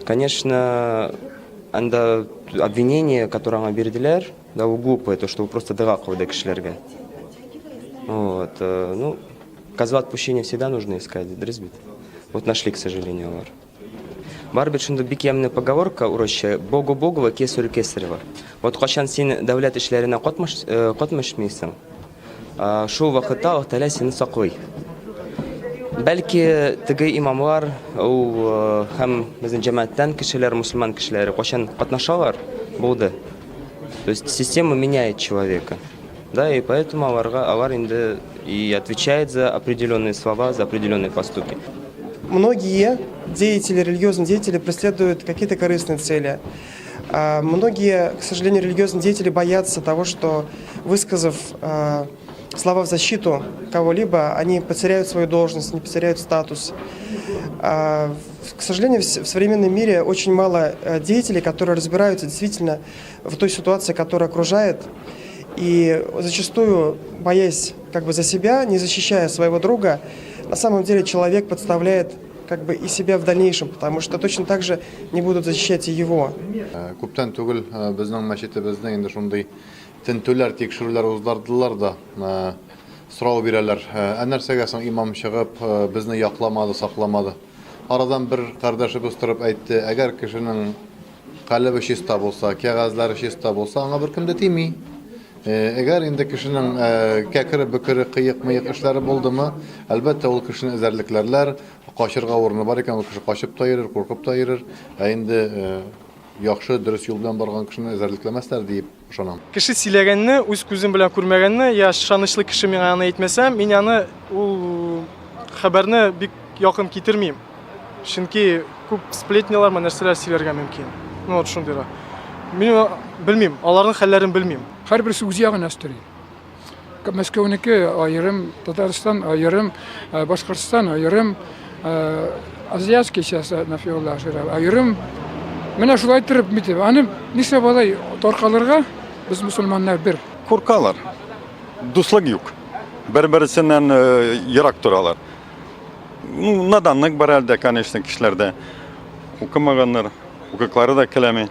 Конечно, анда обвинение, которое аңа бирделәр, да, ул глупое, то, что ул просто дога кылды кешеләргә. Вот, э, ну, козла отпущения всегда нужно искать, дөрес бит? Вот нашли, к сожалению, алар. Бар бит шундый бик ямьле поговорка урысча, Богу Богова, кесарю кесарева. Вот кайчан син дәүләт эшләренә катмыш, э, катмышмыйсың, Шул вакытта Аллаһ Тәгалә сине саклый. Бәлки теге имамлар ул һәм безнең җәмәгатьтән кешеләр, мусульман кешеләре кайчан катнашалар, булды. То есть система меняет человека. Да, и поэтому аларга алар инде и отвечает за определенные слова, за определенные поступки. Многие деятели, религиозные деятели преследуют какие-то корыстные цели. А, многие, к сожалению, религиозные деятели боятся того, что, высказав а, слова в защиту кого-либо, они потеряют свою должность, не потеряют статус. А, к сожалению, в современном мире очень мало э, деятелей, которые разбираются действительно в той ситуации, которая окружает. И зачастую, боясь как бы за себя, не защищая своего друга, на самом деле человек подставляет как бы и себя в дальнейшем, потому что точно так же не будут защищать и его. Э, күптән түгел э, безнең мәчетебезне инде шундый тентүләр, тикшерүләр уздырдылар да, э, сорау бирәләр. Ә нәрсәгә соң имам чыгып безне якламады, сакламады? Арадан бер кардәшебез торып әйтте, әгәр кешенең калебе чиста булса, кәгазьләре чиста булса, аңа беркем дә тими. Әгәр инде кешенең кәкре-бөкре, кыек-мыек эшләре булдымы, әлбәттә, ул кешене эзәрлекләрләр, качырга урыны бар икән, ул кеше качып та йөрер, куркып та йөрер. Ә инде яхшы, дөрес юл белән барган кешене эзәрлекләмәсләр диеп ышанам. Кеше сөйләгәнне, үз күзем белән күрмәгәнне, я ышанычлы кеше миңа аны әйтмәсә, мин аны ул хәбәрне бик якын китермим. Чөнки күп сплетнялар, нәрсәләр сөйләргә мөмкин. Ну вот шундыйрак. Мин белмим, аларның хәлләрен белмим. Һәрберсе үз ягын өстери. Мәскәүнеке аерым, Татарстан аерым, э, Башкортстан аерым, э, Азиатский сейчас Нафиулла аерым. Менә шулай торып бит. Аны нишләп алай таркалырга? Без мусульманнар бер. Куркалар. Дуслык юк. Бер-берсеннән э, ерак торалар. Ну, наданлык бар әлдә, конечно, кешеләрдә. Укымаганнар, укыклары да келәми.